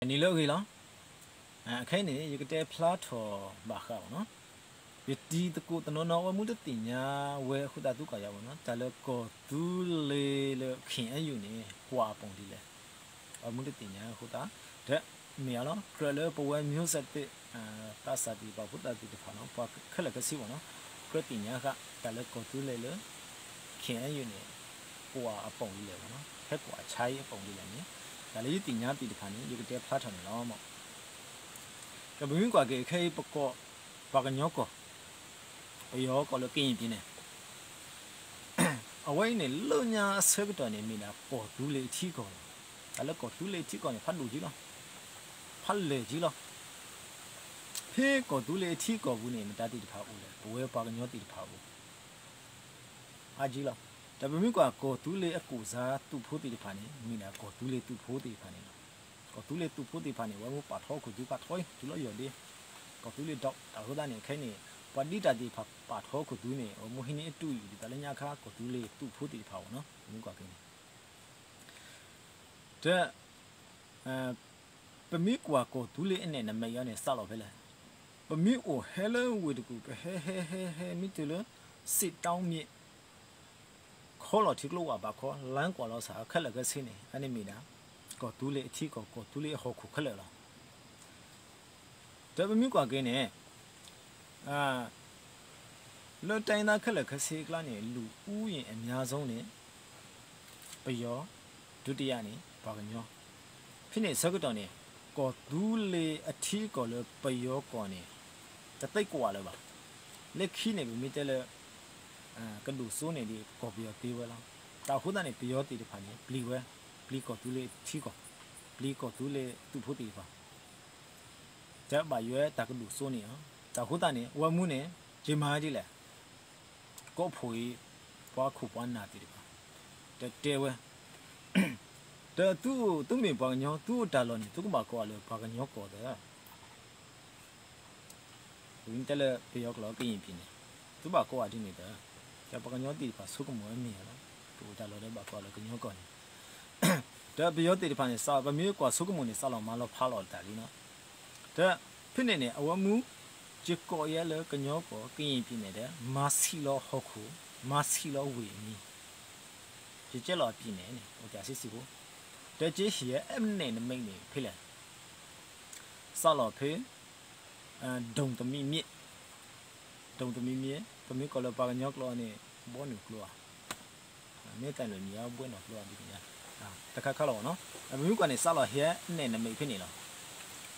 နံၤလၢအဂ့ၤလီၤ. အခဲအံၤန့ၣ် ယကတဲဖျါထီၣ်ဘၣ်ဃးအီၤနီၤ, ယတံၤသကိးတနီၤနီၤ အဝဲမူတသ့ၣ်ညါဝဲအဃိသတး သူကီၢ်ယၤဝဲနီၤ, တၢ်လၢကီၢ်သူလ့ၤလၢ ခ့ၣ်အဲၣ်ယူၣ်န့ၣ် ကွၢ်အပိာ်ဒ်လဲၣ်, အဝဲမူတသ့ၣ်ညါအဃိသတး, ဒီးမ့ၢ်အလီၤ ကြၢးလၢပဝဲမျိုးဆက်သစ် သးစၢ်သ့ၣ်တဖၣ်ဖိသၣ်သ့ၣ်တဖၣ်နီၤ ပှၤခဲလၢာ်ခဲဆ့အဂီၢ်နီၤ, ကြၢးသ့ၣ်ညါဃာ် တၢ်လၢကီၢ်သူလ့ၤလၢ ခ့ၣ်အဲၣ်ယူၣ်န့ၣ် ကွၢ်အပိာ်ဒ်လဲၣ်ဝဲနီၤ, ဟဲကွၢ်ဆါအံၤအပိာ်ဒ်လဲၣ်န့ၣ်, တၢ်လၢယသ့ၣ်ညါသ့ၣ်တဖၣ်န့ၣ် ယကတဲဖျါထီၣ်န့ၣ်လီၤ. ဒီးပမ့ၢ်ကွၢ်က့ၤခဲအံၤ ပကီၢ် ပှၤကညီကီၢ်, ပယီၤကီၢ်လၢကရင်ပြည်နယ်န့ၣ် အဝဲအံၤန့ၣ် လၢညါအဆၢကတီၢ်န့ၣ် မ့ၢ်ဒၣ်ကီၢ်သူလ့ၤအထံအကီၢ်လီၤ. တၢ်လၢကီၢ်သူလ့ၤအထံအကီၢ်န့ၣ် ဖးဒိၣ်က့လီၤ, ဖးလဲၢ်က့လီၤ. ဖဲကီၢ်သူလ့ၤအထံအကီၢ်ပူၤန့ၣ် မတၤသ့ၣ်တဖၣ်အိၣ်လဲၣ်, ပဝဲပှၤကညီသ့ၣ်တဖၣ်အိၣ် အါက့လီၤ. ဒီးပမ့ၢ်ကွၢ်ကီၢ်သူလ့ၤအကိၣ်စါသုးဖိသ့ၣ်တဖၣ်န့ၣ် မ့ၢ်ဒၣ်ကီၢ်သူလ့ၤသုးဖိသ့ၣ်တဖၣ်န့ၣ်လီၤ. ကီၢ်သူလ့ၤသုးဖိသ့ၣ်တဖၣ်န့ၣ် အဝဲမူပာ်ထီခိၣ်သုး ပာ်ထီအံၤ တုၤလီၤယီၢ်ဒ့ ကီၢ်သူလ့ၤဒီး တၢ်အဃိသတးန့ၣ် ခဲအံၤန့ၣ် ပှၤဒ်တၢ်သ့ၣ်တဖၣ်ပာ်ထီခိၣ်သုးန့ၣ် အဝဲမူဟံးန့ၢ်အတူၢ်အံၤ ဒ်သိးလၢညါခါကီၢ်သူလ့ၤသုးဖိသ့ၣ်တဖၣ်အဂီၢ်နီၤ ပမ့ၢ်ကွၢ်က့ၤန့ၣ် ဒီး ပမ့ၢ်ကွၢ်ကီၢ်သူလ့ၤအနဲၣ်နမဲာ်အံၤန့ၣ် စးလီၤဖဲလဲၣ်. ပမ့ၢ်အိၣ်ဟဲလၢဝ့ၢ်တကူၣ် ပဟဲဟဲဟဲဟဲ မ့ၢ်တုၤလၢ စစ်တောင်းမြစ် ခီလီၤထံကျိဝၢ်ဘးခီ လါကွၢ်လီၤစး ခဲလၢာ်ခဲဆ့န့ၣ် အန့ၣ်မ့ၢ်ဒၣ် ကီၢ်သူလ့ၤအထံကီၢ် ကီၢ်သူလ့ၤအဟီၣ်ခိၣ်ခဲလၢာ်လီၤ. ဒီးပမ့ၢ်ကွၢ်က့ၤန့ၣ် လၢတိုင်းရင်းသားခဲလၢာ်ခဲဆ့အကျါန့ၣ် လူဦးရေအများဆုံးန့ၣ် ပယီၤ, ဒုတိယန့ၣ် ပှၤကညီ, ဖဲန့ၣ်အဆၢကတီၢ်န့ၣ် ကီၢ်သူလ့ၤအထံအကီၢ်လၢပယီၤကီၢ်န့ၣ် တသ့ကွၢ်လၢၤဘၣ်. လၢခံန့ၣ် ပမ့ၢ်တဲလၢ ကဒိၣ်စိန့ၣ်ဒီး ကီၢ်ပယီၤသ့ဝဲလီၤ. တၢ်အဃိသတးန့ၣ် ပယီၤသ့ၣ်တဖၣ်န့ၣ် ပျံၤဝဲ, ပျံၤကီၢ်သူလ့ၤထံကီၢ်, ပျံၤကီၢ်သူလ့ၤသုးဖိသ့ၣ်တဖၣ် တဲဘၣ်ယွဲတၢ်ကဒိၣ်စိန့ၣ်လီၤ. တၢ်အဃိသတးန့ၣ် အဝဲမူန့ၣ် က့ၤမၤဒ်လဲၣ်, ကီၢ်ဖိအံၤ ပှၤခိၣ်ပှၤနၢ်သ့ၣ်တဖၣ် တတဲဝဲ, ဒီးသုအိၣ်သုမ့ၢ်ပှၤကညီ သုအိၣ်တၢ်လီၢ်န့ၣ် သုကဘၣ်ကိးအီၤလၢပှၤကညီကီၢ်သၢ ပမ့ၢ်တဲလၢပယီၤကျိာ် ကရင်ပြည်န့ၣ် သုဘၣ်ကိးအီၤဒ်န့ၣ်ဒီး ဒီးပှၤကညီသ့ၣ်တဖၣ်ဆိကမိၣ်ဝဲမ့ၢ်ဧါလီၤ. ပအိၣ်တၢ်လီၢ်ဒီးဘၣ်ကိးအီၤလၢကညီကီၢ်န့ၣ် ဒီးပယီၤသ့ၣ်တဖၣ်န့ၣ် စးပမ့ၢ်ကွၢ်ဆိကမိၣ်န့ၣ် စးလီၤမၤလီၤဖးလီၤတၢ်လံနီၤ. ဒီးဖဲန့ၣ်န့ၣ် အဝဲမူ ကကိးယဲလၢကညီကီၢ် ကရင်ပြည်န့ၣ်ဒီး မၤဆံးလီၤဟီၣ်ခိၣ် မၤဆံးလီၤဝ့ၢ်အမံၤ ယကဲလီၤအပြည်န့ၣ်န့ၣ် အိၣ်တၢ်ဆံးဆံးဖိ ဒီးကဟ့ၣ်အနဲၣ်နမိတ်န့ၣ်ဖဲလဲၣ် စးလီၤဖဲ ဒုံတမံၤမ့ၢ် ဒုံတမံၤမ့ၢ် ပမ့ၢ်ကိးလၢပှၤကညီကျိာ်န့ၣ် ဘီနုာ်ကျိာ်ဧါ မ့ၢ်တၢ်လၢညါဘှဲၣ်နီၣ်ကျိာ်ဧါ ဒ်ညါ တခါခါလီၤနီၤ. ပမ့ၢ်ကွၢ်န့ၣ် စးလီၤဟ့ၣ်အနဲၣ်နမိတ်ဖဲန့ၣ်လီၤ.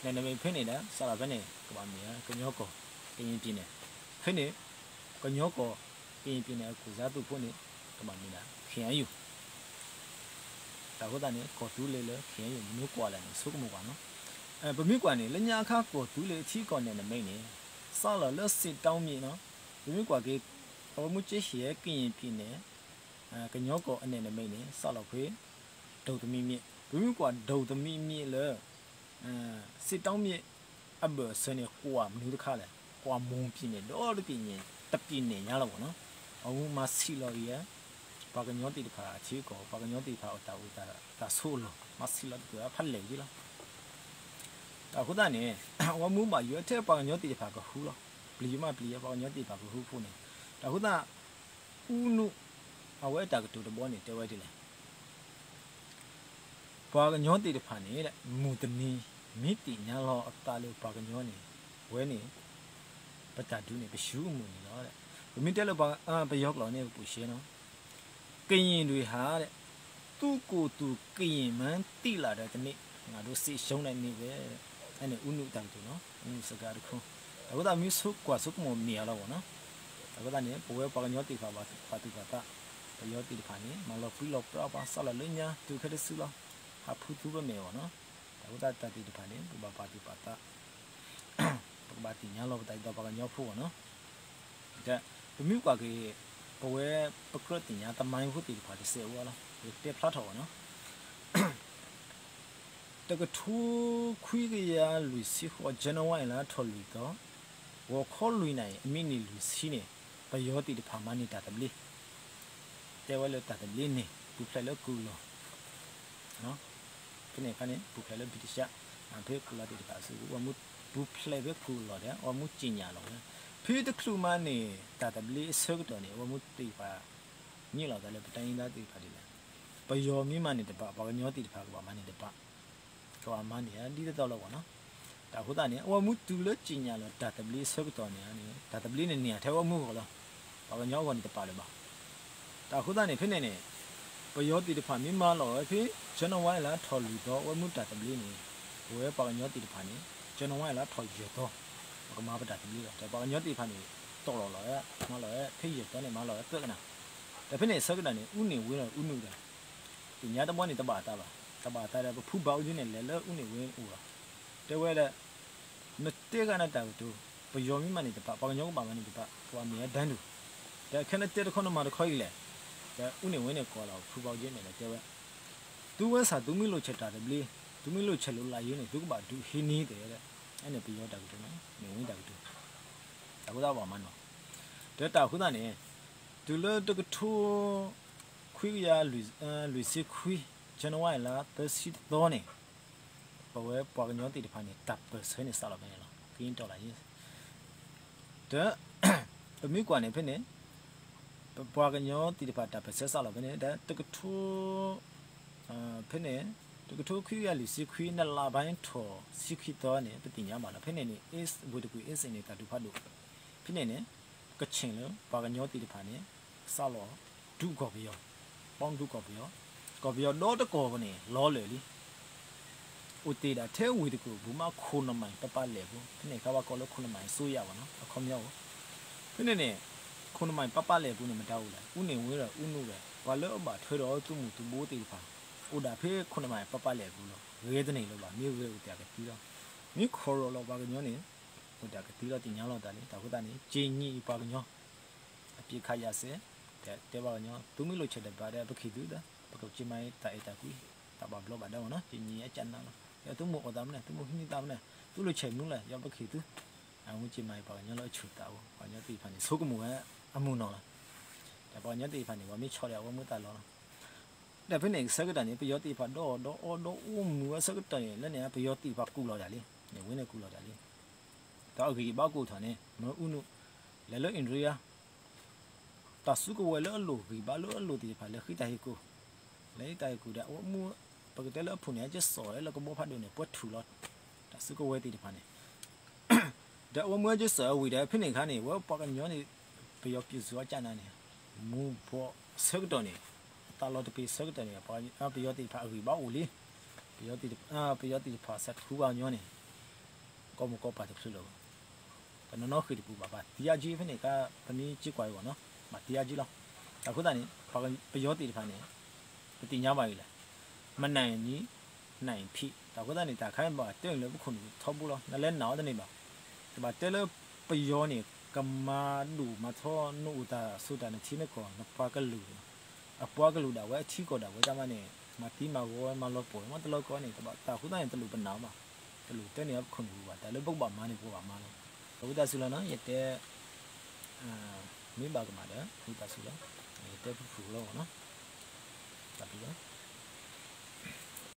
နဲၣ်နမိတ်ဖဲန့ၣ်ဒီး စးလီၤဖဲန့ၣ် ကဘၣ်မ့ၢ်ကညီကီၢ် ကရင်ပြည်န့ၣ် ဖဲန့ၣ် ကညီကီၢ် ကရင်ပြည်န့ၣ် အကိၣ်စါသုးဖိန့ၣ် ကဘၣ်မ့ၢ်ဒၣ် ခ့ၣ်အဲၣ်ယူၣ် တၢ်အဃိသတးန့ၣ် ကီၢ်သူလ့ၤလၢ ခ့ၣ်အဲၣ်ယူၣ် မနုၤကွၢ်လဲၣ်န့ၣ် ဆိကမိၣ်ကွၢ်နီၤ. ပမ့ၢ်ကွၢ်န့ၣ် လၢညါအခါကီၢ်သူလ့ၤအထံကီၢ်နဲၣ်နမိတ်န့ၣ် စးလီၤလၢ စစ်တောင်းမြစ်နီၤ. ပမ့ၢ်ကွၢ်က့ၤ အဝဲမူကဟ့ၣ် ကရင်ပြည်န့ၣ် ကညီကီၢ်အနဲၣ်နမိတ်န့ၣ် စးလီၤဖဲ ဒုံတမံၤမ့ၢ် ပမ့ၢ်ကွၢ်ဒုံတမံၤမ့ၢ်လၢ စစ်တောင်းမြစ် အဘၢၣ်အစၢၤန့ၣ် ကွၢ်မနုၤတခါလဲၣ်, ကွၢ်မွန်ပြည်န့ၣ် ဒီတပြည်န့ၣ် တပြည်န့ၣ်ညါလီၤဘၣ်နီၤ. အဝဲမၤဆံးလီၤအံၤ ပှၤကညီသ့ၣ်တဖၣ်အထံအကီၢ် ပှၤကညီသ့ၣ်တဖၣ်အတၢ်အိၣ်တၢ်ဆိးအလီၢ် မၤဆံးလီၤတက့ၢ် ဖးလဲၢ်က့လီၤ. တၢ်အဃိသတးန့ၣ် အဝဲမူဘၣ်ယွဲထဲပှၤကညီသ့ၣ်တဖၣ်ကဃုလီၤ. ပျံၤယမးပျံၤယဲ ပှၤကညီသ့ၣ်တဖၣ်ကဃုဖိန့ၣ် တၢ်အဃိသတး ဦးနု အဝဲအတၢ်ကတိၤတဘီန့ၣ် တဲဝဲဒ်လဲၣ် ပှၤကညီသ့ၣ်တဖၣ်န့ၣ် မုၢ်တနံၤ မ့ၢ်သ့ၣ်ညါလီၤအသးလၢပှၤကညီန့ၣ် ဝဲန့ၣ် ပတၢ်ဒုးန့ၣ် ပဆူအမုၢ်န့ၣ်လီၤ. ပမ့ၢ်တဲလၢပယီၤကျိာ်န့ၣ် ပပူၤရှဲနီၤ ကရင်တွေဟာ သူ့ကိုယ်သူ ကရင်မှန်းသိလာတဲ့တနေ့ ငါတို့ စစ်ရှုံးတဲ့နေ့ပဲ အဲန့ၣ် ဦးနု အတၢ်ကတိၤနီၤ ဦးနု စကားတစ်ခု တၢ်အဃိသတးမ့ၢ်ဆိကွၢ်ဆိကမိၣ်မ့ၢ်အလီၤဘၣ်နီၤ. တၢ်အဃိသတးန့ၣ် ပဝဲပှၤကညီသ့ၣ်တဖၣ်ဘၣ်သူၣ်ဘၣ်သး ပယီၤသ့ၣ်တဖၣ်န့ၣ် မၤလီၤပြံလီၤပြါပှၤ စးလီၤလၢညါ တုၤခဲတစုလီၤ ဟးဖုသူပမဲာ်ဘၣ်နီၤ. တၢ်အဃိသတးတၢ်သ့ၣ်တဖၣ်န့ၣ် ပဘၣ်ပာ်သူၣ်ပာ်သး ပကဘၣ်သ့ၣ်ညါလီၤပသးဒ်သိးပှၤကညီဖိဘၣ်နီၤ. ဒီးပမ့ၢ်ကွၢ်က့ၤ ပဝဲပကြၢးသ့ၣ်ညါသမိုင်းဖိသ့ၣ်တဖၣ်တစဲးအိၣ်လီၤ ယကတဲဖျါထီၣ်ဘၣ်နီၤ. တကထိခွံကယၤလွံၢ်ဆံဃိး January လါထီၣ်လွံၢ်သီ ဂီၤခီလွံၢ်နၣ်ရံၣ်အမံးနံးလွံၢ်ဆံန့ၣ် ပယီၤသ့ၣ်တဖၣ်မၤန့ၢ်တၢ်သဘျ့ တဲဝဲလၢတၢ်သဘျ့န့ၣ် ပူၤဖျဲးလၢကုၢ်လီၢ် ဖဲန့ၣ်အခါန့ၣ် ပူၤဖျဲးလၢ British ဖဲကလီသ့ၣ်တဖၣ်အစုပူၤ အိၣ်မူပူၤဖျဲးဖဲခူၣ်လီၤဒီး အိၣ်မူစံၣ်ညါလီၤဝဲ, ဖဲတချုးမးန့ၣ် တၢ်သဘျ့အဆၢကတီၢ်န့ၣ် အိၣ်မူသ့ၣ်တဖၣ် ညံးလီၤသးလၢပတၢ်အ့ၣ်သးသ့ၣ်တဖၣ်ဒ်လဲၣ်, ပယီၤမ့ၢ်မၤန့ၢ်တပၤ ပှၤကညီသ့ၣ်တဖၣ်ကဘၣ်မၤန့ၢ်တပၤ, ကဘၣ်မၤန့ၢ်ဒ်သိးသိးလီၤဘၣ်နီၤ. တၢ်အဃိသတးန့ၣ် အိၣ်မူတုၤလၢစံၣ်ညါလီၤ တၢ်သဘျ့အဆၢကတီၢ်န့ၣ်န့ၣ် တၢ်သဘျ့န့ၣ်န့ၢ်ထဲအိၣ်မူအဂီၢ်လီၤ. ပှၤကညီအဂီၢ်န့ၣ်တပာ်လၢၤဘၣ်. တၢ်အဃိသတးန့ၣ် ဖဲန့ၣ်န့ၣ် ပယီၤသ့ၣ်တဖၣ်မ့ၢ်မၤလီၤဝဲဖဲ ကၠနဝါလါထီၣ်လွံၢ်သီ အိၣ်မူတၢ်သဘျ့န့ၣ် ပဝဲပှၤကညီသ့ၣ်တဖၣ်န့ၣ် ကၠနဝါလါထီၣ်ယဲၢ်သီ ပကမၤပတၢ်သဘျ့လီၤ. ဒီးပှၤကညီသ့ၣ်တဖၣ်န့ၣ် တီၢ်လီၤလီၤဝဲ မၤလီၤဝဲ ဖဲယဲၢ်သီန့ၣ် မၤလီၤဝဲသၢကနၣ်. ဒီးဖဲန့ၣ်အဆၢကတီၢ်န့ၣ် အူန့ၢ်ဝ့ဒီးအူနုၣ်ဒီး သ့ၣ်ညါတဘျီန့ၣ် တဘၣ်အသးဘၣ်, တဘၣ်အသးဒီး ပဖုဘၣ်အိၣ်က့ၤန့ၣ် လဲၤလၢအူန့ၢ်ဝ့အိၣ်လီၤ. တဲဝဲဒၣ် နတဲဂၤနတၢ်ကတိၤ ပယီၤမ့ၢ်မၤန့ၢ်တပၤ ပှၤကညီကဘၣ်မၤန့ၢ်တပၤ ပှၤမ့ၢ်အဒၢနုၣ်, ဒီးခဲနတဲတခီနမၤတခီအံၤလဲၣ်. ဒီးအူန့ၢ်ဝ့န့ၣ်ကိးလီၤ ဖုဘၣ်အိၣ်က့ၤန့ၣ်ဒီးတဲဝဲ သုဝဲဆၣ်သုမ့ၢ်လိာ်ဆဲးတၢ်သဘျ့ သုမ့ၢ်လိာ်ဆဲးလိာ်လးယ့န့ၣ် သုကဘၣ်ဒုးဟံးန့ၢ်တဲဝဲဒၣ်, အဲန့ၣ်ပယီၤတၢ်ကတိၤနီၤ န့ၢ်ဝ့တၢ်ကတိၤ, တၢ်အဃိသတးဘၣ်မၤနီၤ. ဒီးတၢ်အဃိသတးန့ၣ် တုၤလၢတကထိ ခွံကယၤ လွံၢ်ဆံခွံ ကၠနဝါလါ သၢဆံတသီန့ၣ် ပဝဲပှၤကညီသ့ၣ်တဖၣ်န့ၣ် တၢ်ပၢၢ်ဆၢန့ၣ်စးလီၤဖဲန့ၣ်လီၤ. ကယံတီၢ်လၢ ဒီး ပမ့ၢ်ကွၢ်န့ၣ်ဖဲန့ၣ် ပပှၤကညီသ့ၣ်တဖၣ်တၢ်ပၢၢ်ဆၢစးလီၤဖဲန့ၣ် ဒီးတကထိ ဖဲန့ၣ် တကထိခွံကယၤလွံၢ်ဆံခွံ နလါဘါထီၣ်ဆံခွံသီန့ၣ် ပသ့ၣ်ညါဘၣ်လီၤ. ဖဲန့ၣ်န့ၣ် ဝ့ၢ်တကွံာ်အ့စ့ၣ်န့ၣ် တၢ်ဒုးဖးဒိၣ်, ဖဲန့ၣ်န့ၣ် ကဆ့ၣ်လၢပှၤကညီသ့ၣ်တဖၣ်န့ၣ် စးလီၤဒုးကီၢ်ပယီၤ, ပီဒုးကီၢ်ပယီၤ, ကီၢ်ပယီၤဒီတကီၢ်န့ၣ် လီၤလၢာ်လံ အိၣ်တ့ၢ်ဒၣ်ထဲဝ့ၢ်တကူၣ်ပူၤမး ခိၣ်နမံၣ်ပပာ်လဲၣ်ပူၤ, ဖဲန့ၣ်အခါဘၣ်ကိးလၢခိၣ်နမံၣ်အစိုးရဘၣ်နီၤ အခီပညီအိၣ်, ဖဲန့ၣ်န့ၣ် ခိၣ်နမံၣ်ပပာ်လဲၣ်ပူၤန့ၣ် မတၤအိၣ်လဲၣ်, အူန့ၢ်ဝ့ဒီးအူနုၣ်ဒီး ပှၤလၢအဘၣ်ထွဲဒီးသုးမုၢ်သုးဘိသ့ၣ်တဖၣ် အိၣ်ဒၣ်ဖဲခိၣ်နမံၣ်ပပာ်လဲၣ်ပူၤလီၤ. ဂဲၤတန့ၢ်လၢၤဘၣ်, မ့ၢ်ဂဲၤအိၣ်တ့ၢ်အကသံလီၤ. မ့ၢ်ခီၣ်ရီၣ်လီၤပှၤကညီန့ၣ် အိၣ်တ့ၢ်အကသံလီၤ သ့ၣ်ညါလီၤသးလံ. တၢ်အဃိသတးန့ၣ် က့ၤညံအံၤပှၤကညီ အပစ်ခတ်ရပ်စဲ တဲဘၣ်ကညီ သုမ့ၢ်လိာ်ဆဲးတပၤဒီး ပကဟံးသုသး, ပကက့ၤမၤအံၤတၢ်အဲၣ်တၢ်ကွံ, တၢ်ဘၣ်ဘျီးဘၣ်ဒါမ့ၢ်နီၤ, က့ၤညံအကနၣ်လီၤ. ဒီးသုမိၢ်အီၣ်သးမနုၤ, သုမိၢ်ဟံးန့ၢ်သးမနုၤ, သုလိာ်ဆဲးမနုၤလဲၣ်, ယပကဟံးသု, အဝဲက့ၤမၤအံၤပှၤကညီလၢအဆူၣ်သးဝဲ, ပှၤကညီသ့ၣ်တဖၣ်န့ၣ် ဆိကမိၣ်ဝဲအမုၢ်နီၤလီၤ. ဒီးပှၤကညီသ့ၣ်တဖၣ်န့ၣ် ပှၤမ့ၢ်ဆီၣ်ဒီးအဝဲမုၢ်သးလီၤလီၤ. ဒီးဖဲန့ၣ်အဆၢကတီၢ်န့ၣ် ပယီၤသ့ၣ်တဖၣ်ဒီးဒီးအီဒီးအိၣ်မုာ်ဝဲအဆၢကတီၢ်န့ၣ် လၢန့ၣ် ပယီၤသ့ၣ်တဖၣ်ကူၣ်လီၤတၢ်လံ, န့ၣ်ဝဲန့ၣ်ကူၣ်လီၤတၢ်လံ. ဒီးအဂံၢ်ဘါကူၣ်ထီၣ်န့ၣ် မၢအူနုၣ် လဲၤလၢ India တၢ်စုကဝဲၤလၢအလိၣ်ဂံၢ်ဘါလၢအလိၣ်သ့ၣ်တဖၣ် လဲၤဃ့တၢ်ဟ့ၣ်ကူၣ်, လဲၤဃ့တၢ်ဟ့ၣ်ကူၣ်ဒီး အဝဲမုၢ် ပကတဲလၢအဖုၣ်န့ၣ် အကစီၣ်လၢကဘီဖးဒိၣ်န့ၣ် ပှဲၤထူၣ်လီၤ. တၢ်စုကဝဲၤသ့ၣ်တဖၣ်န့ၣ် ဒီးအဝဲမုၢ်အကစီၣ်အဝံၤဒီး ဖဲန့ၣ်အခါန့ၣ် ဝဲပှၤကညီန့ၣ် ပယီၤပျူၢ်စုအကနၣ်န့ၣ် မူၤဘှီးအဆၢကတီၢ်န့ၣ် အသးလီၤတပ့ၤဆၢကတီၢ်န့ၣ် ပယီၤသ့ၣ်တဖၣ်အဂံၢ်ဘါအိၣ်လံ. ပယီၤ ပယီၤသ့ၣ်တဖၣ်ဆဲးထူပှၤကညီန့ၣ် ကီၢ်မိၢ်ကီၢ်ပၢ်တချုးလၢၤဘၣ်. တနီၤနီၤဃ့ၢ်တပူၤဘၣ် ဘၣ်သံအါကံဖဲန့ၣ်အခါ ပမ့ၢ်က့ၤကွၢ်အံၤဘၣ်နီၤ ဘၣ်သံအါကံလီၤ. တၢ်အဃိသတးန့ၣ် ပယီၤသ့ၣ်တဖၣ်န့ၣ် ပသ့ၣ်ညါဘၣ်အံၤလဲၣ်, မနၢ်အံၤနံၤ နၢ်အံၤဖံး, တၢ်အဃိသတးန့ၣ် တၢ်ခါဘၣ်တဲလၢပခိၣ်နူာ်ထီဘိလီၤ. နလဲၤနာ်အီၤတန့ၢ်ဘၣ်. တဘၣ်တဲလၢပယီၤန့ၣ် ကမၤဒိၣ်မၤထီ နအိၣ်တၢ်ဆိးတၢ်နထံနကီၢ် နပှၤကလုာ် အပှၤကလုာ်ဒၣ်ဝဲအထံကီၢ်ဒၣ်ဝဲတၢ်မးန့ၣ် မၤသံမၤဂီၤဝဲမၤလီၤပှီၢ်ဝဲမ့ၢ်တလီၤကီန့ၣ် တဘၣ်တၢ်အဃိသတးန့ၣ် တလိၣ်ပနာ်အီၤဘၣ်. တလိၣ်တဲန့ၢ်အီၤပခိၣ်နူာ်ဘၣ် တၢ်လၢပကဘၣ်မၤန့ၣ် ပကဘၣ်မၤလီၤ. ဝံသးစူၤလီၤနီၤ ယတဲ မ့ၢ်ဘၣ်ကမၣ်ဒီး ဝံသးစူၤလီၤ. ယတဲဖုၣ်ဖုၣ်လီၤနီၤ တၢ်ဘျုးလီၤ.